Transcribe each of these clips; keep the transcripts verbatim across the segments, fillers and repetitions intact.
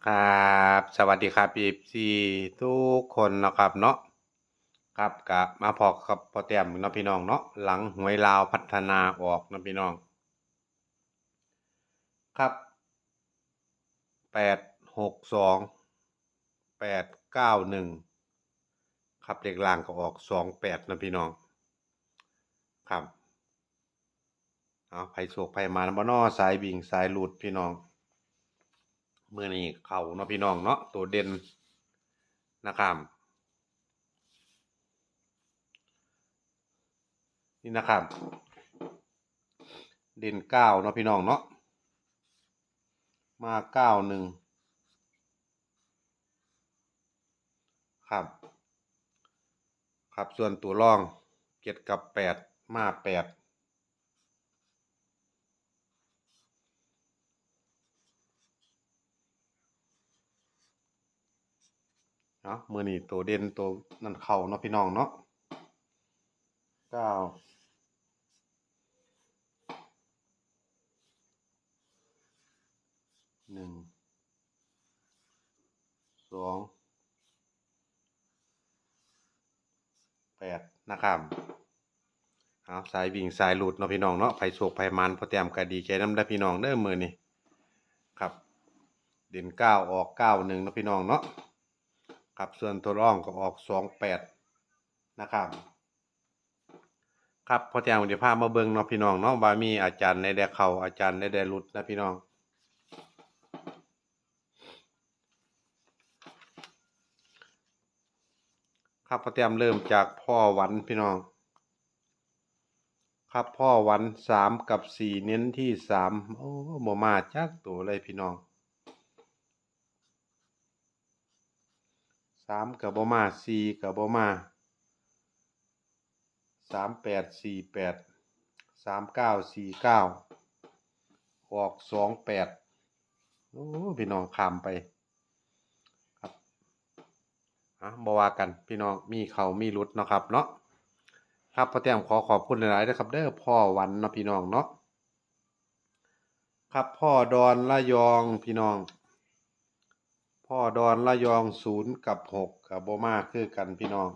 ครับ สวัสดีครับ เอฟซี ทุกคนนะครับเนาะ ครับ ก็มาพบกับพ่อแต้มเนาะพี่น้องเนาะ หลังหวยลาวพัฒนาออกเนาะพี่น้อง ครับ แปดหกสอง แปดเก้าหนึ่ง ครับ เลขล่างก็ออกสองแปดเนาะพี่น้อง ครับ เอา ไผโชคไผหมานบ่น้อ สายวิ่งสายรูดพี่น้อง มื้อนี้เข้าเนาะพี่น้องเนาะ ตัวเด่นนะครับ นี่นะครับ เด่นเก้าเนาะพี่น้องเนาะ มาเก้าหนึ่ง ครับ ครับ ส่วนตัวรอง เจ็ดกับแปด มาแปด เนาะ มื้อนี้ตัวเด่นตัวนั่นเข้าเนาะพี่น้องเนาะ เก้า หนึ่ง สอง แปด นะครับ เอา สายวิ่งสายรูดเนาะพี่น้องเนาะ ไผโชคไผหมาน พ่อแต้มก็ดีใจนำเด้อพี่น้องเด้อ มื้อนี้ ครับ เด่นเก้า ออกเก้าหนึ่งเนาะพี่น้องเนาะ ครับ ส่วนตัวรองก็ออกสองแปด นะครับ ครับ พ่อแต้มสิพามาเบิ่งเนาะพี่น้องเนาะ ว่ามีอาจารย์ใดแด่เข้า อาจารย์ใดแด่หลุดนะพี่น้อง ครับ พ่อแต้มเริ่มจากพ่อหวันพี่น้อง ครับ พ่อหวัน สามกับสี่ เน้นที่สาม โอ้ บ่มาจักตัวเลยพี่น้อง สามก็บ่มา สี่ก็บ่มา สามแปดสี่แปด สามเก้าสี่เก้า ออกสองแปด โอ้ พี่น้องข้ามไป ครับ อ่ะ บ่ว่ากันพี่น้อง มีเข้ามีหลุดเนาะครับเนาะ ครับ พ่อแต้มขอขอบคุณหลายๆเด้อครับเด้อ พ่อหวันเนาะพี่น้องเนาะ ครับ พ่อดอนระยองพี่น้อง พ่อดอนระยอง ศูนย์กับหก ก็บ่มาคือกันพี่น้อง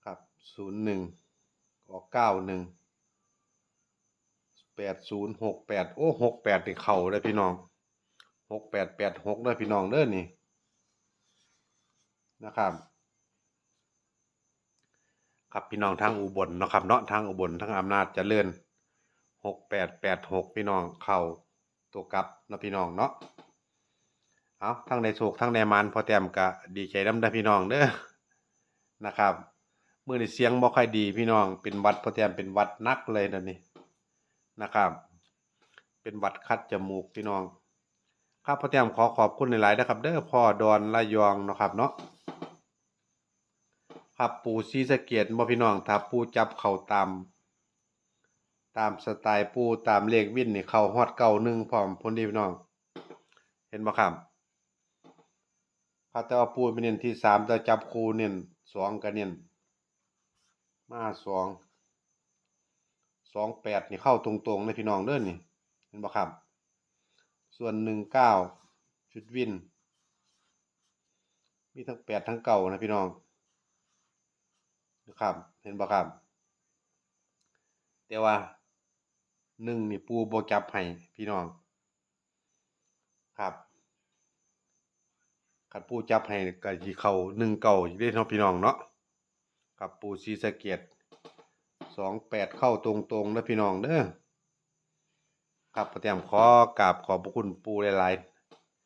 ครับ ศูนย์หนึ่ง ออก เก้าหนึ่ง แปดศูนย์ หกแปด โอ้ หกแปด นี่เข้าเลยพี่น้อง หกแปด แปดหก เด้อพี่น้องเด้อนี่ นะครับ ครับ พี่น้องทางอุบลเนาะครับเนาะ ทางอุบล ทางอำนาจเจริญ หกแปด แปดหก พี่น้อง เข้าตัวกลับเนาะพี่น้องเนาะ เอา ทั้งได้โชคทั้งได้หมาน พ่อแต้มก็ดีใจนำเด้อพี่น้องเด้อ นะครับ มื้อนี้เสียงบ่ค่อยดีพี่น้อง เป็นหวัด พ่อแต้มเป็นหวัดหนักเลยเดี๋ยวนี้นะครับ เป็นหวัดคัดจมูกพี่น้อง ครับ พ่อแต้มขอขอบคุณหลายๆนะครับเด้อ พ่อดอนระยองเนาะครับเนาะ ครับ ปู่ศรีสะเกษบ่พี่น้อง ถ้าปู่จับเข้าตาม ตามสไตล์ปู่ ตามเลขวินนี่ เข้าฮอดเก้าหนึ่งพร้อมพุ้นเด้พี่น้อง เห็นบ่ครับ ครับ แต่ว่าปู่ไปเน้นที่สาม แต่จับคู่เน้นสองก็เน้น มาสอง สองแปด นี่เข้าตรงๆเลยพี่น้องเด้อนี่ เห็นบ่ครับ ส่วน หนึ่งเก้า ชุดวิน มีทั้งแปดทั้งเก้านะพี่น้อง นะครับ เห็นบ่ครับ แต่ว่า หนึ่ง นี่ปู่บ่จับให้พี่น้อง ครับ คันปู่จับให้ก็สิเข้า หนึ่งเก้า อยู่เด้เนาะพี่น้องเนาะ ครับ ปู่ศรีสะเกษ สองแปด เข้าตรงๆเด้อพี่น้องเด้อ ครับ พ่อแต้มขอกราบขอบพระคุณปู่หลาย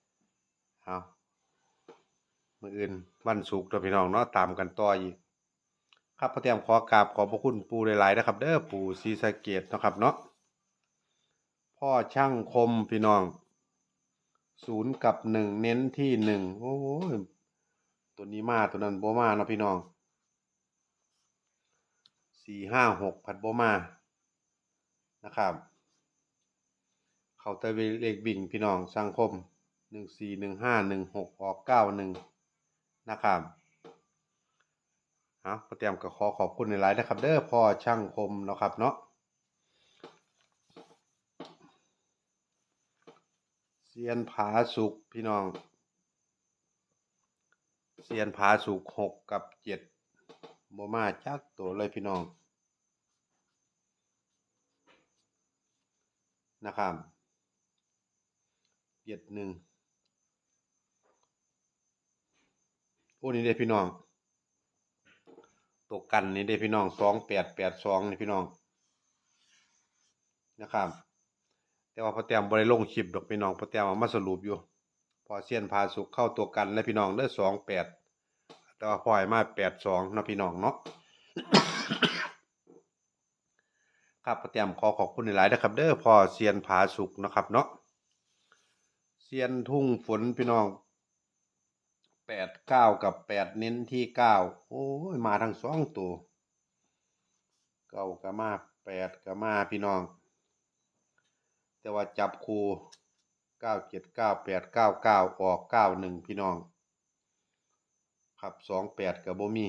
ๆ เอา มื้ออื่นวันศุกร์เด้อพี่น้องเนาะ ตามกันต่ออีก ครับ พ่อแต้มขอกราบขอบพระคุณปู่หลายๆนะครับเด้อ ปู่ศรีสะเกษเนาะครับเนาะ พ่อช่างคมพี่น้อง ศูนย์กับหนึ่ง เน้นที่หนึ่ง โอ้ย ตัวนี้มา ตัวนั้นบ่มาเนาะพี่น้อง สี่ห้าหก ผัดบ่มานะครับ เข้าแต่เลขวิ่งพี่น้อง ช่างคม หนึ่งสี่ หนึ่งห้า หนึ่งหก ออก เก้าหนึ่ง นะครับ เอา พ่อแต้มก็ขอขอบคุณหลายๆนะครับเด้อ พ่อช่างคมเนาะครับเนาะ ซียนผาสุกพี่น้อง เซียนผาสุก หกกับเจ็ด บ่มาจักตัวเลยพี่น้องนะครับ เจ็ดหนึ่ง โอ้ นี่เด้พี่น้อง ตัวกันนี่เด้พี่น้อง สองแปดแปดสอง นี่พี่น้องนะครับ แต่ว่าพ่อแต้มบ่ได้ลงคลิปดอกพี่น้อง พ่อแต้มเอามาสรุปอยู่ พอเซียนผาสุกเข้าตัวกันแล้วพี่น้องเด้อ สองแปด แต่ว่าพ่อให้มา แปดสอง เนาะพี่น้องเนาะ ครับ พ่อแต้มขอขอบคุณหลายๆนะครับเด้อ พ่อเซียนผาสุกนะครับเนาะ เซียนทุ่งฝนพี่น้อง แปดเก้า กับ แปด เน้นที่ เก้า โอ้ย มาทั้งสองตัว เก้า ก็มา แปด ก็มาพี่น้อง แต่ว่าจับคู่ เก้าเจ็ด เก้าแปด เก้าเก้า ออก เก้าหนึ่ง พี่น้อง ครับ สองแปด ก็บ่มี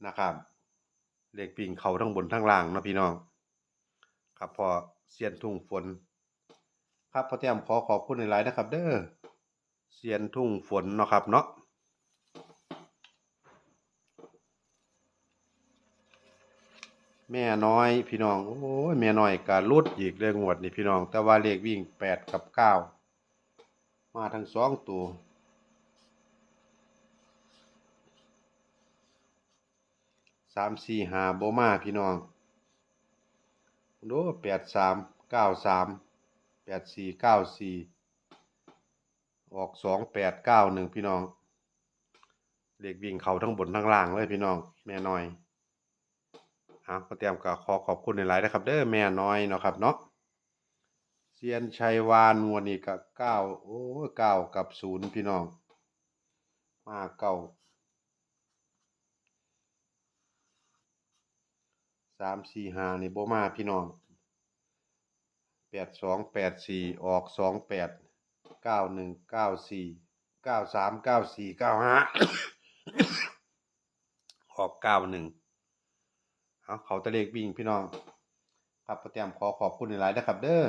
นะครับ เลขวิ่งเข้าทั้งบนทั้งล่างเนาะพี่น้อง ครับ พ่อเซียนทุ่งฝน ครับ พ่อแต้มขอขอบคุณหลายๆนะครับเด้อ เซียนทุ่งฝนเนาะครับเนาะ แม่น้อยพี่น้อง โอ้ย แม่น้อยก็หลุดอีกเด้องวดนี้พี่น้อง แต่ว่าเลขวิ่ง แปด กับ เก้า มาทั้งสองตัว สาม สี่ ห้า บ่มาพี่น้อง โอ้ แปดสาม เก้าสาม แปดสี่ เก้าสี่ ออก สองแปด เก้าหนึ่ง พี่น้อง เลขวิ่งเข้าทั้งบนทั้งล่างเลยพี่น้อง แม่น้อย อ่ะ พ่อแต้มก็ขอขอบคุณหลายๆนะครับเด้อ แม่น้อยเนาะครับเนาะ เซียนชัยวานงวดนี้ก็ เก้า โอ้ย เก้า กับ ศูนย์ พี่น้อง มา เก้า สาม สี่ ห้า นี่บ่มาพี่น้อง แปดสอง แปดสี่ ออก สองแปด เก้าหนึ่ง เก้าสี่ เก้าสาม เก้าสี่ เก้าห้า ออก เก้าหนึ่ง เอา เข้าแต่เลขวิ่งพี่น้อง ครับ พ่อแต้มขอขอบคุณหลายๆนะครับเด้อ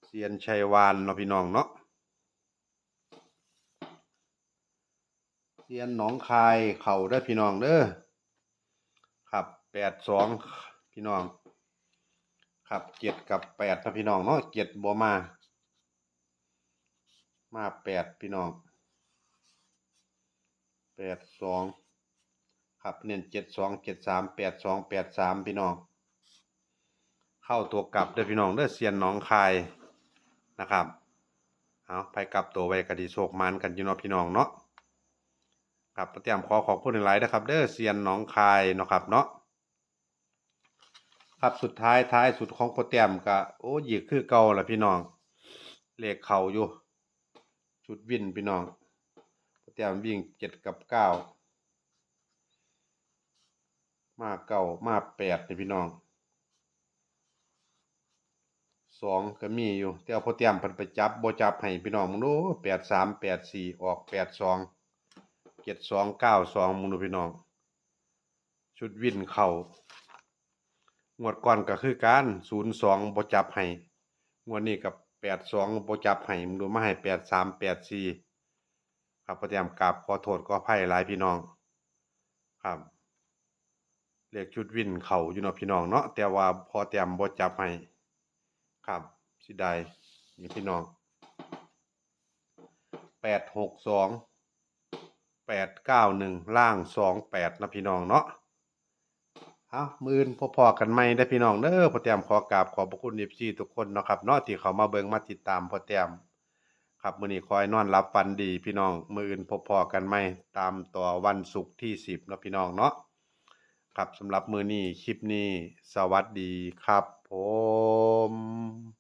เซียนชัยวานเนาะพี่น้องเนาะ เซียนหนองคายเข้าเด้อพี่น้องเด้อ ครับ แปดสอง พี่น้อง ครับ เจ็ด กับ แปด นะพี่น้องเนาะ เจ็ด บ่มา มา แปด พี่น้อง แปดสอง ครับ เน้น เจ็ดสอง เจ็ดสาม แปดสอง แปดสาม พี่น้อง เข้าตัวกลับเด้อพี่น้องเด้อ เซียนหนองคายนะครับ เอา ไปกลับตัวไว้ก็ดี โชคหมานกันอยู่เนาะพี่น้องเนาะ ครับ พ่อแต้มขอขอบคุณหลายๆนะครับเด้อ เซียนหนองคายเนาะครับเนาะ ครับ สุดท้ายท้ายสุดของพ่อแต้มก็ โอ้ อีกคือเก่าล่ะพี่น้อง เลขเข้าอยู่ ชุดวินพี่น้อง พ่อแต้มวิ่ง เจ็ด กับ เก้า มา เก้า มา แปด นี่พี่น้อง สอง ก็มีอยู่ แต่ว่าพ่อแต้มเพิ่นไปจับ บ่จับให้พี่น้อง มึงดู แปดสาม แปดสี่ ออก แปดสอง เจ็ดสอง เก้าสอง มึงดูพี่น้อง ชุดวินเข้า งวดก่อนก็คือกัน ศูนย์สอง บ่จับให้ งวดนี้ก็ แปดสอง บ่จับให้ มึงดู มาให้ แปดสาม แปดสี่ ครับ พ่อแต้มกราบขอโทษขออภัยหลายพี่น้อง ครับ เลขชุดวินเข้าอยู่เนาะพี่น้องเนาะ แต่ว่าพ่อแต้มบ่จับให้ ครับ เสียดาย นี่พี่น้อง แปดหกสอง แปดเก้าหนึ่ง ล่าง สองแปด นะพี่น้องเนาะ เอา มื้ออื่นพบพ้อกันใหม่เด้อพี่น้องเด้อ พ่อแต้มขอกราบขอบพระคุณ เอฟซี ทุกคนเนาะครับเนาะ ที่เข้ามาเบิ่งมาติดตามพ่อแต้ม ครับ มื้อนี้ขอให้นอนหลับฝันดีพี่น้อง มื้ออื่นพบพ้อกันใหม่ ตามต่อวันศุกร์ที่ สิบ เนาะพี่น้องเนาะ ครับ สำหรับมื้อนี้ คลิปนี้ สวัสดีครับผม